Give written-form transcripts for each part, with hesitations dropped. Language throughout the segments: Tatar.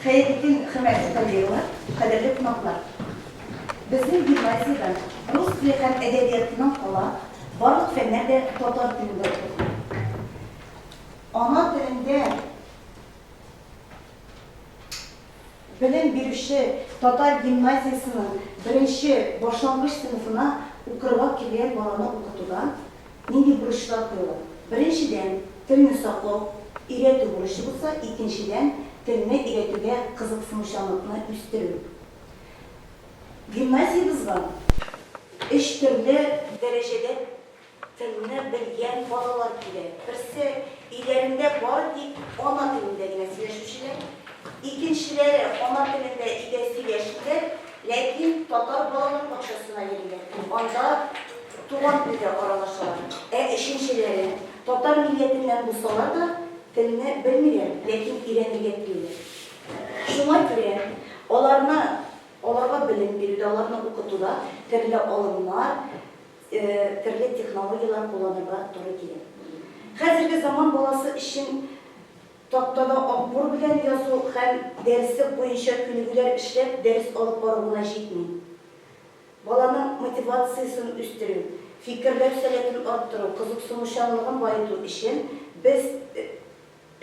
Хәерле көн, хөрмәтле коллегалар, кадерле кунаклар! Безнең гимназиядә рус теле һәм әдәбиятыннан кала барлык фәннәр дә татар телендә укытыла. Ана телендә белем бирүче татар гимназиясенең беренче башлангыч сыйныфына укырга килгән баланы укытуда нинди бурычлар куела? Беренчедән, телне саклау, өйрәтү бурычы булса, икенчедән, телне өйрәтүгә кызыксынучанлыкны үстерү. Гимназиябезгә өч төрле дәрәҗәдә Телне белгән балалар килә. Берсе, өйләрендә бары тик ана телендә генә сөйләшүчеләр. Икенчеләре, ана телендә өйдә сөйләшмиләр, ләкин татар балалар бакчасына йөриләр, анда туган телдә аралашалар. Ә өченчеләре, татар милләтеннән булсалар да, телне белмиләр, ләкин өйрәнергә телиләр. Шуңа күрә аларны, аларга белем бирүдә, аларны укытуда төрле алымнар, төрле технологияләр кулланырга туры килә. Хәзерге заман баласы өчен тактада акбур белән язу һәм дәреслек буенча күнегүләр эшләп дәрес алып бару гына җитми. Баланың мотивациясен үстерү, фикерләү сәләтен арттыру, кызыксынучанлыгын баету өчен без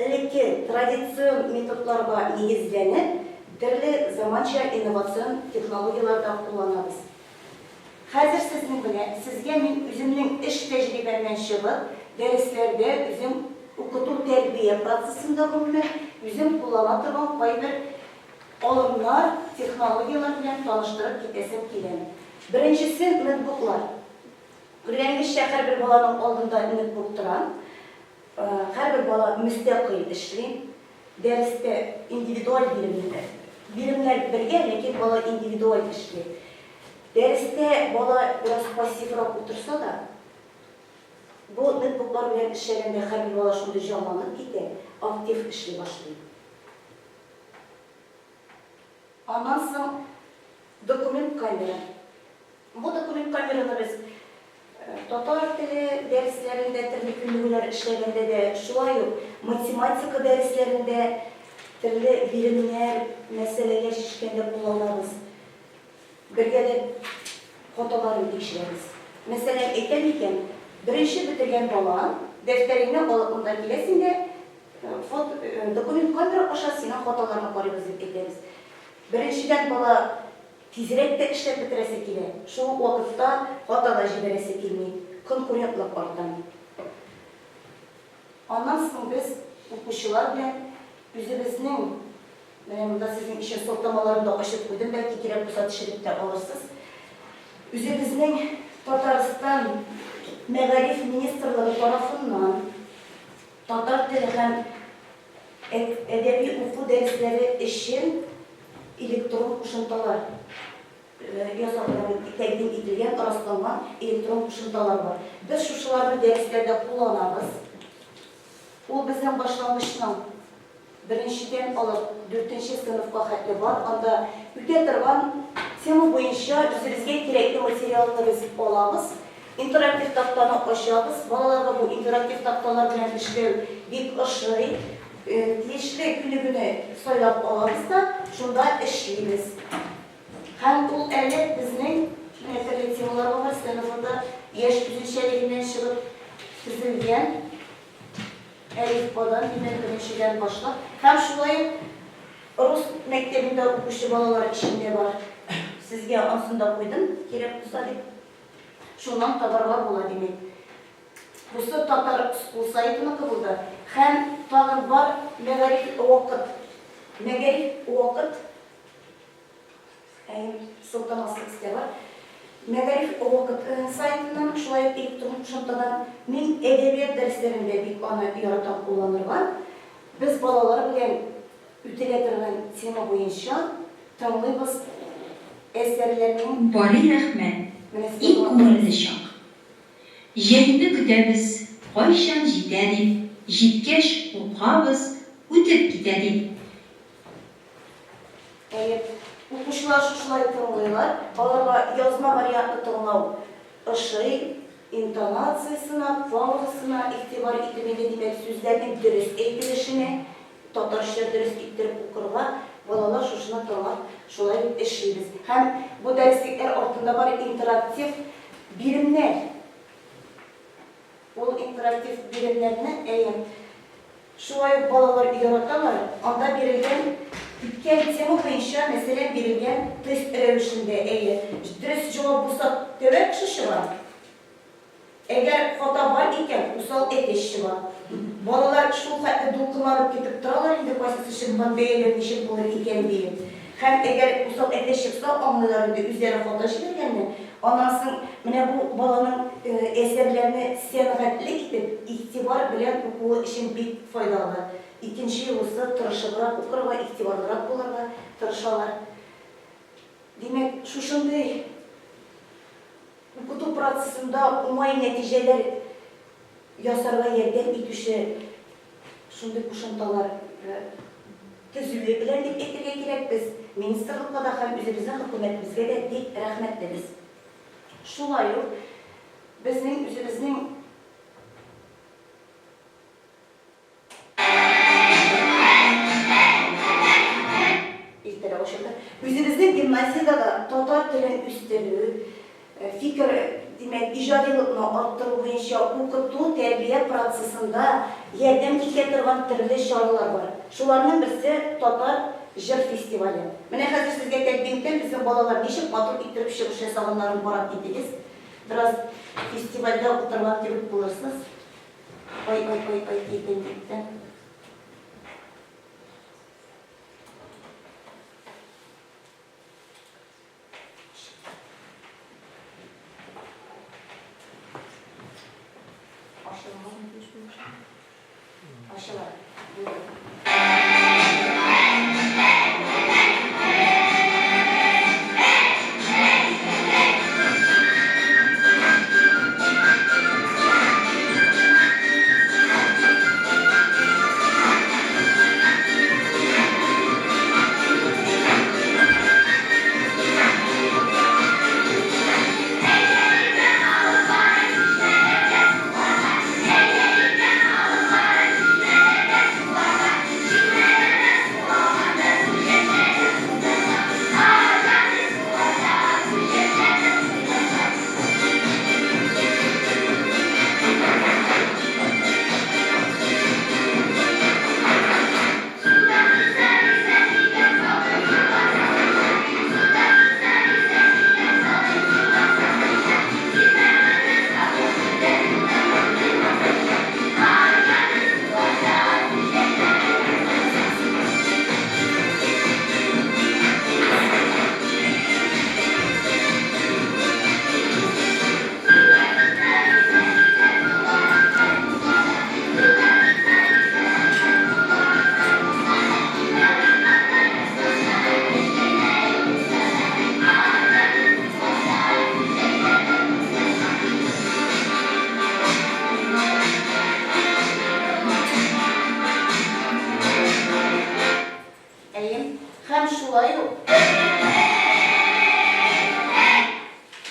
Элекке традицион методларга нигезләнеп, төрле заманча инновацион технологияләр дә кулланабыз. Хәзер сезнең белән, сезгә мин үземнең эш тәҗрибәмнән чыгып, дәресләрдә үзем укыту-тәрбия процессында гомумән үзем куллана торган кайбер алымнар, технологияләр белән таныштырып китәсем килә. Беренчесе, ноутбуклар. Күргәнегезчә, һәрбер баланың алдында ноутбук тора. Һәрбер бала мөстәкыйль эшли. Дәрестә индивидуаль биремнәр. Биремнәр бергә, ләкин бала индивидуаль эшли. Дәрестә бала бераз пассиврак утырса да, бу ноутбуклар белән эшләгәндә һәрбер бала шундый җанланып китә, актив эшли башлый. Аннан соң документ камера. Бу документ камераны без татар теле дәресләрендә төрле күнегүләр эшләгәндә дә, шулай ук математика дәресләрендә төрле биремнәр, мәсьәләләр чишкәндә кулланабыз. Бергәләп хаталарын тикшерәбез. Мәсәлән, әйтәм икән, беренче бетергән бала, дәфтәреңне алып монда киләсең дә, фото, документ камера аша синең хаталарны карыйбыз дип әйтәбез. Беренчедән, бала тизрәк тә эшләп бетерәсе килә, шул ук вакытта хата да җибәрәсе килми, конкурентлык арта. Аннан соң без укучылар белән үзебезнең, менә монда сезнең өчен сылтамаларын да ачып куйдым, бәлки кирәк булса төшереп тә алырсыз. Үзебезнең Татарстан Мәгариф министрлыгы тарафыннан татар теле һәм әдәби уку дәресләре өчен электрон кушымталар ясалган, тәкъдим ителгән, расланган электрон кушымталар бар. Без шушыларны дәресләрдә кулланабыз. Ул безнең башлангычның беренчедән алып дүртенче сыйныфка хәтле бар. Анда үтә торган тема буенча үзебезгә кирәкле материалны без алабыз. Интерактив тактаны ачабыз. Балаларга бу интерактив такталар белән эшләү бик ошый. Тиешле күнегүне сайлап алабыз да, шунда эшлибез. Һәм ул әле безнең менә төрле темаларга бар, сыйныфында яшь үзенчәлегеннән чыгып төзелгән әлифбадан, димәк, беренчедән башлап. Һәм шулай ук рус мәктәбендә укучы балалар өчен дә бар. Сезгә ансын да куйдым, кирәк булса дип. Шуннан табарга була, димәк. Бусы Татар School сайтыныкы булды. Һәм тагын бар Мәгариф Вакыт. Мәгариф Вакыт. Әйе, сылтамасы истә бар. Мәгариф Вакыт сайтыннан, шулай ук электрон кушымтадан. Мин әдәбият дәресләрендә бик аны яратам кулланырга. Без балалар белән үтелә торган тема буенча тыңлыйбыз әсәрләрнең. Бари рәхмәт, Менә сезгә иң була. күңелле чак. Җәйне көтәбез, кайчан җитә дип, җиткәч куркабыз, үтеп китә дип. Әйе, укучылар шушылай тыңлыйлар. Аларга язма вариантны тыңлау ошый, интонациясенә, паузасына игътибар итү инде, димәк, сүзләрнең дөрес әйтелешенә, татарча дөрес иттереп укырга балалар. шушыны тыңлап шулай ук эшлибез. Һәм бу дәреслекләр артында бар интерактив биремнәр. Ул интерактив биремнәрне, әйе, шулай ук балалар яраталар. Анда бирелгән үткән тема буенча, мәсәлән, бирелгән тест рәвешендә, әйе, дөрес җавап булса, тәвә кеше чыга. Әгәр хата бар икән, усал әтәч чыга. Балалар шул хәтле дулкынланып көтеп торалар инде, кайсысы чыккан, бәяләр ничек булыр икән диеп. Һәм әгәр усал әтәч чыкса, аңлыйлар инде үзләре хата җибәргәнне. Аннан соң менә бу баланың әсәрләрне сәнгатьле итеп, игътибар белән укуы өчен бик файдалы. Икенче юлысы, тырышыбрак укырга, игътибарлырак булырга тырышалар. Димәк, шушындый укыту процессында уңай нәтиҗәләр ясарга ярдәм итүче шундый кушымталар төзүе белән дип әйтергә кирәк, без министрлыкка да һәм үзебезнең хөкүмәтебезгә дә бик рәхмәтлебез. Шулай ук безнең үзебезнең. Иртәрәк ачылды. Үзебезнең гимназиядә дә татар телен үстерү, фикер, димәк, иҗадилыкны арттыру буенча укыту, тәрбия процессында ярдәм итә торган төрле чаралар бар. Шуларның берсе, татар җыр фестивале. Менә хәзер сезгә тәкъдим итәм, безнең балалар ничек матур иттереп чыгыш ясаганнарын карап китегез. Бераз фестивальдә утырган кебек булырсыз. Ай, ай, ай, ай, китте, китте. Ачыла. Булды. Әйе. Һәм шулай ук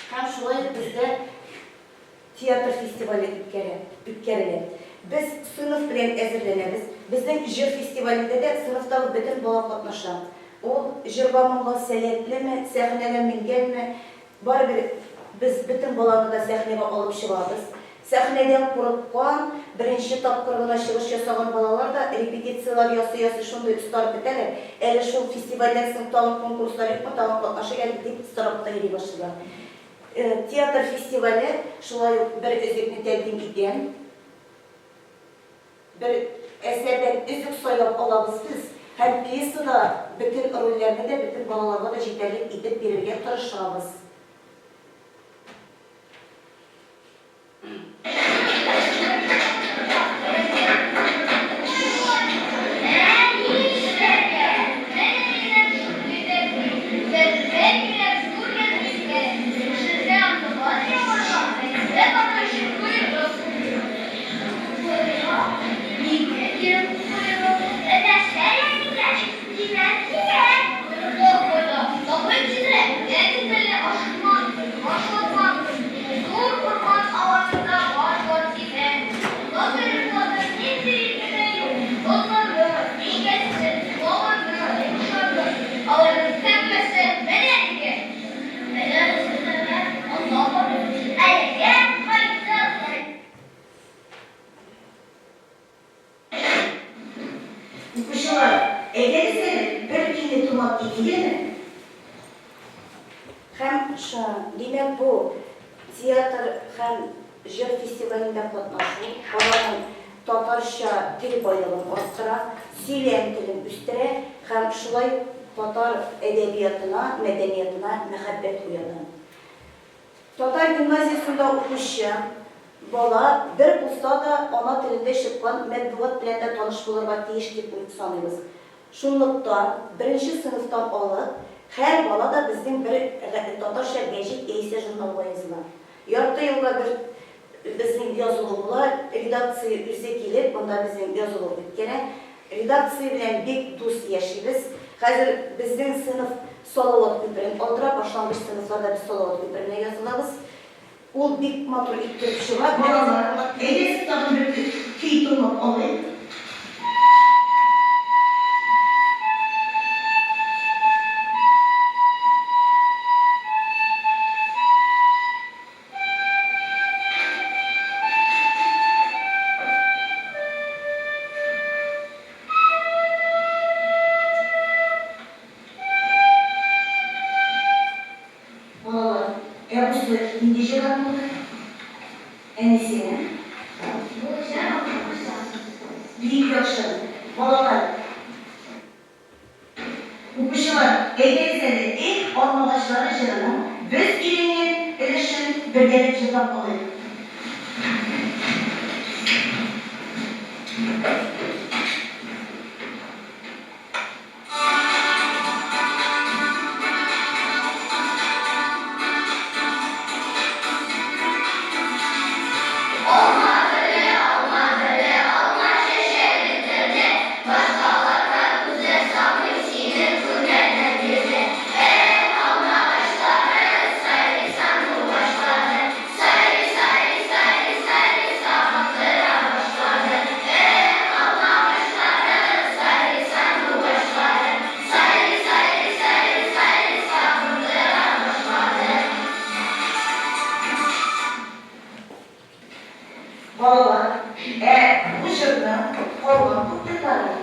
Һәм шулай ук бездә театр фестивале үткәрә, үткәрелә. Без сыйныф белән әзерләнәбез. Безнең җыр фестивалендә дә сыйныфтагы бөтен бала катнаша. Ул җырга-моңга сәләтлеме, сәхнәгә менгәнме, Барыбер без бөтен баланы да сәхнәгә алып чыгабыз. Сәхнәдән курыккан, беренче тапкыр гына чыгыш ясаган балалар да репетицияләр ясый-ясый шундый остарып бетәләр, әле шул фестивальдән соң тагын конкурслар юкмы, тагын катнашыйк әле дип сорап та йөри башлыйлар. Театр фестивале шулай ук бер өзекне тәкъдим итәм. Бер әсәрдән өзек сайлап алабыз без һәм пьесада бөтен рольләрне дә бөтен балаларга да җитәрлек итеп бирергә тырышабыз. Көен тыңлап китик әле. Һәм ша, димәк, бу театр һәм җыр фестивалендә катнашу баланың татарча тел байлыгын арттыра, сөйләм телен үстерә һәм шулай ук татар әдәбиятына, мәдәниятына мәхәббәт уята. Татар гимназиясендә укучы бала бер булса да ана телендә чыккан матбугат белән дә таныш булырга тиеш дип саныйбыз. Шунлыктан, беренче сыйныфтан алып, һәр бала да безнең бер татарча гәҗит яисә журналга языла. Ярты елга бер безнең язылу була, редакция үзе килеп, монда безнең язылу үткәрә. Редакция белән бик дус яшибез. Хәзер безнең сыйныф Салават күперен алдыра, башлангыч сыйныфларда без Салават күперенә язылабыз. Ул бик матур иттереп чыга. Балалар, әйдәгез тагын бер көй тыңлап алыйк. Балалар, ә бусы нинди җырдан булды? Әнисенә? Бу җыр Алмагачлар. Бик яхшы, балалар. Укучылар, әйдәгез әле Эх, алмагачлары җырының без өйрәнгән өлешен бергәләп җырлап алыйк. Балалар, ә бу җырның калган куплетларын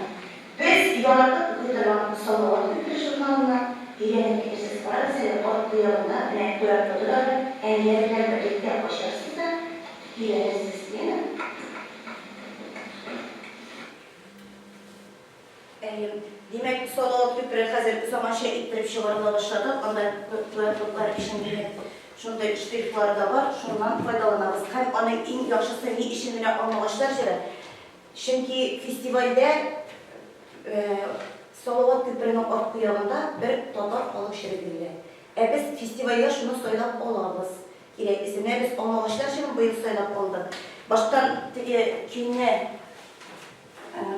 без яратып укый торган Салават күпере журналыннан өйрәнеп килерсез. Карагыз әле, арткы ягында менә QR-коды да бар, әниләр белән берлектә ачарсыз да өйрәнерсез, яме? Әйе. Димәк, Салават күпере хәзер заманча иттереп чыгарыла башлады. Анда QR-кодлар өчен, димәк, шундый штрихлар да бар. Шуннан файдаланабыз. Һәм аның иң яхшысы, ни өчен менә Алмагачлар җыры? Чөнки фестивальдә Салават күперенең арткы ягында бер татар халык җыры бирелә. Ә без фестивальгә шуны сайлап алабыз. Кирәклесе. Менә без Алмагачлар җырын быел сайлап алдык. Баштан теге көйне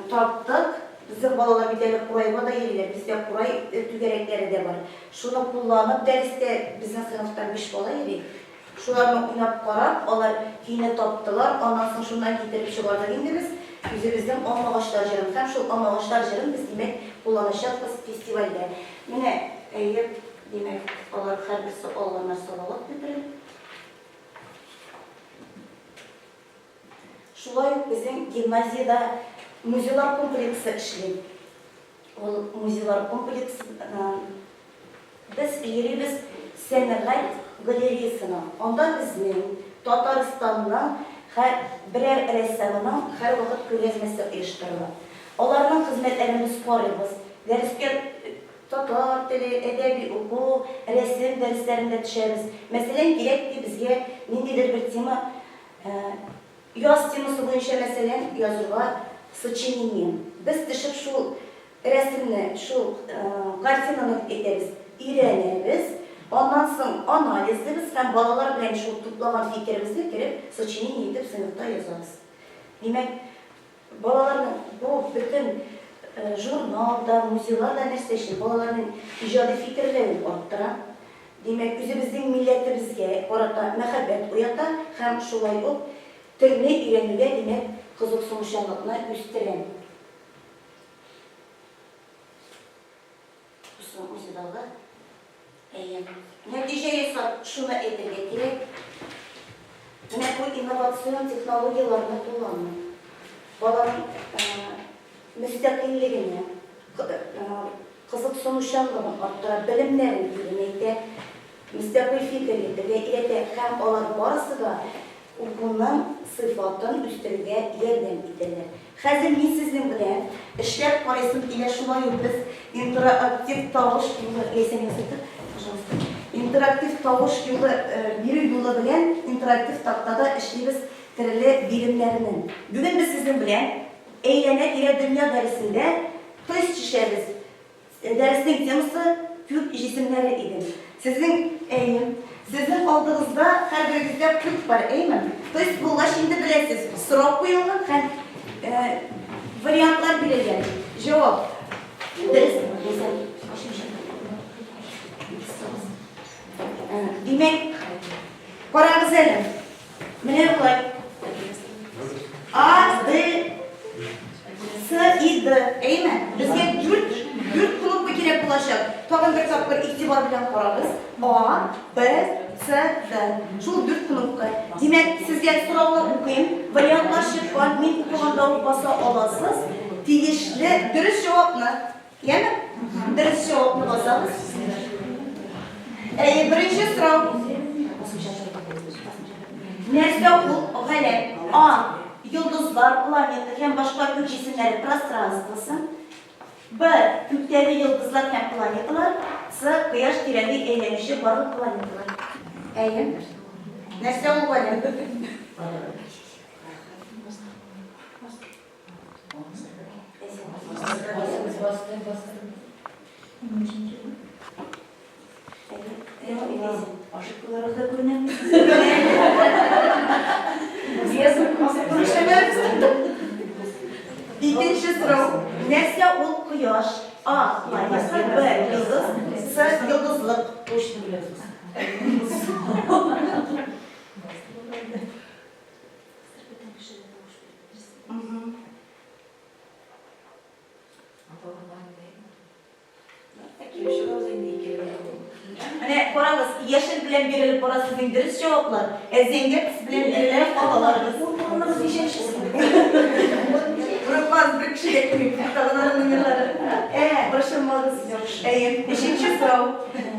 Таптык. Безнең балалар бит әле курайга да йөриләр, бездә курай түгәрәкләре дә бар. Шуны кулланып дәрестә, безнең сыйныфтан биш бала йөри. Шуларны уйнап карап, алар көйне таптылар, аннан соң шуннан китереп чыгардык инде без үзебезнең Алмагачлар җырын. Һәм шул Алмагачлар җырын без, димәк, кулланачакбыз фестивальдә. Менә, әйе, димәк, алар һәрберсе алганнар Салават күперен. Шулай ук безнең гимназиядә музейлар комплексы эшли. Ул музейлар комплексы без йөрибез сәнгать галереясына. Анда безнең Татарстанның һәр берәр рәссамының һәрвакыт күргәзмәсе оештырыла. Аларның хезмәтләрен без карыйбыз. Дәрескә татар теле, әдәби уку, рәсем дәресләрендә төшәбез. Мәсәлән, кирәк ди безгә ниндидер бер тема Яз темасы буенча, мәсәлән, язырга сочинение. Без төшеп шул рәсемне, шул картинаны дип әйтәбез, өйрәнәбез, аннан соң анализлыйбыз һәм балалар белән шул туплаган фикеребезне кереп сочинение итеп сыйныфта язабыз. Димәк, Балаларның бу бөтен журнал да, музейлар да нәрсә өчен? Балаларның иҗади фикерләвен арттыра. Димәк, үзебезнең милләтебезгә карата мәхәббәт уята һәм шулай ук телне өйрәнүгә, димәк, кызыксынучанлыкны үстерә. Соң үзе дагы. Әйе. Нәтиҗә ясап, шуны әйтергә кирәк, менә бу инновацион технологияләрне куллану баланың мөстәкыйльлегенә, кызыксынучанлыгын арттыра, белемнәрен тирәнәйтә, мөстәкыйль фикер йөртергә өйрәтә һәм алар барысы да укуның сыйфатын үстерүгә ярдәм итәләр. Хәзер мин сезнең белән эшләп карыйсым килә, шулай ук без интерактив тавыш юлы, Ләйсән ясый тор, пожалуйста, интерактив тавыш юлы бирү юлы белән интерактив тактада эшлибез төрле биремнәрне. Бүген без сезнең белән Әйләнә-тирә дөнья дәресендә тест чишәбез. Дәреснең темасы Күк җисемнәре иде. Сезнең, әйе, сезнең алдыгызда һәрберегездә пульт бар, әйеме? Тест булгач инде беләсез, сорау куелган һәм вариантлар бирелгән. Җавап. Дөрес. Димәк, карагыз әле. Менә болай. А, Д, С и Д. Әйме? Безгә дүрт, дүрт кнопка кирәк булачак. Тагын бер тапкыр игътибар белән карагыз. А, Б, С, Д. Шул дүрт кнопка. Димәк, сезгә сорауны укыйм. Вариантлар чыккан. Мин укыганда ук баса аласыз. Тиешле дөрес җавапны. Яме? Дөрес җавапны басабыз. Әйе, беренче сорау. Нәрсә ул галәм? А. Йолдызлар, планета һәм башка күк җисемнәре пространствосы. Б. Күктәге йолдызлар һәм планеталар. С. Кояш тирәли әйләнүче барлык планеталар. Әйе. Нәрсә ул галәм? Ошибкаларыбыз да күренә. Икенче сорау. Нәрсә ул кояш? А. Планета, Б. Йолдыз, С. Йолдызлык. Точно беләсез. Менә карагыз, яшел белән бирелеп бара сезнең дөрес җаваплар, ә зәңгәр төс белән бирелә хаталарыгыз. Урыныгыз ничәнче соң? Курыкмагыз, бер кеше дә килми, тагын аның номерлары. Ә, борчылмагыз. Әйе. Өченче сорау.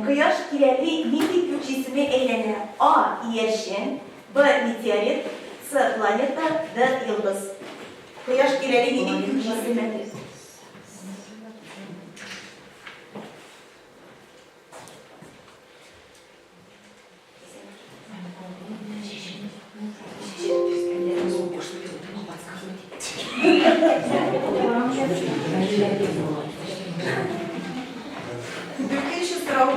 Кояш тирәли нинди күк җисеме әйләнә? А. Иярчен. Б. Метеорит. С. Планета. Д. Йолдыз. Кояш тирәли нинди күк җисеме? Дүртенче сорау.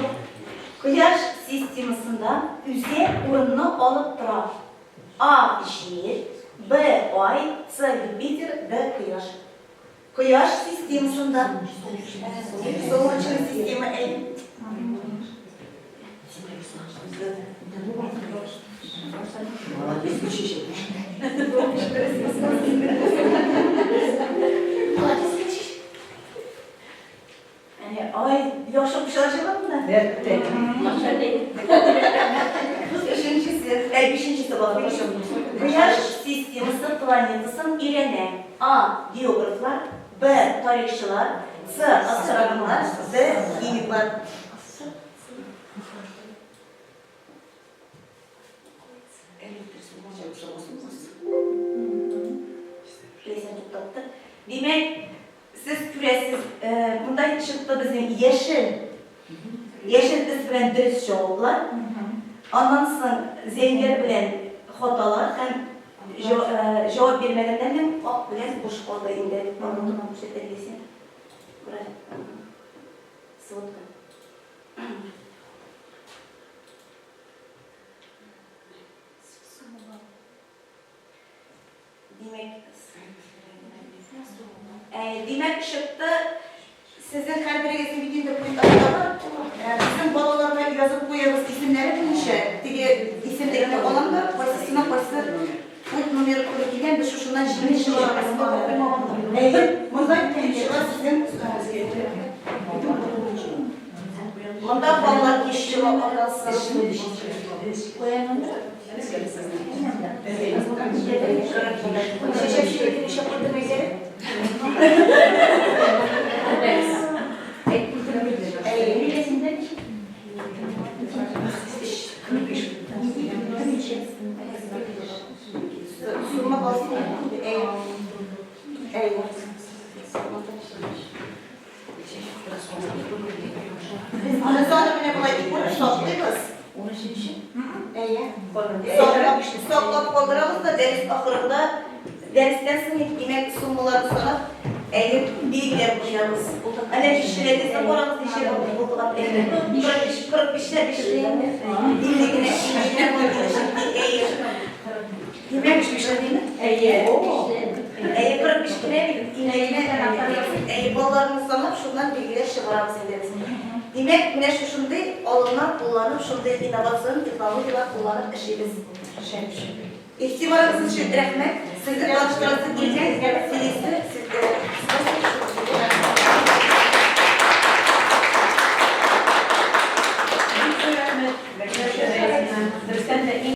Кояш системасында үзәк урынны алып тора. А. Җир, Б. Ай, С. Юпитер, Д. Кояш. Кояш системасында. Солнечная система, әй. Әне, ай, яхшы укучылар җыелган монда. Өченчесе, әй, бишенчесе булды, прошу. Кояш системасы планетасын өйрәнә. А. Географлар, Б. Тарихчылар, С. Астрономнар, Д. Химиклар. Ләйсән туктатты. Димәк, сез күрәсез, монда чыкты безнең яшел. Яшел төс белән дөрес җаваплар. Аннан соң зәңгәр белән хаталар һәм җавап бирмәгәннәрнең ак белән буш калды инде. Барлыгын күрсәтә Ләйсән. Сводка. Димәк, ә, димәк, чыкты. Сезнең һәрберегезнең бит инде пульт астагы. Ә, безнең балаларга язып куябыз исемнәре буенча. Теге исемлекне алам да, кайсысына кайсы пульт номеры туры килгән, без шушыннан җиңел чыгарабыз. Әйе, монда килеп чыга сезнең Монда балалар кич чыга аласыз. Без аны менә болай итеп саклыйбыз. Унөченче? Әйе. Саклап, саклап калдырабыз да дәрес ахырында, дәрестән соң димәк, суммаларны санап, әйе, билгеләп куябыз. Әнә бишләрегезне карагыз, ничә булган. Әйе. 45, 45 тә бишле. 50 генә, 50 генә булган. Әйе. Димәк, бишле димме? Әйе. Әйе, 45 кенә бит. Инәгенә әйе, балларны санап, шуннан билгеләр чыгарабыз инде без. Димәк, менә шушындый алымнар кулланып, шундый инновацион технологияләр кулланып эшлибез. Игътибарыгыз өчен рәхмәт. Сезне таныштырасы килгән, сөйлисе.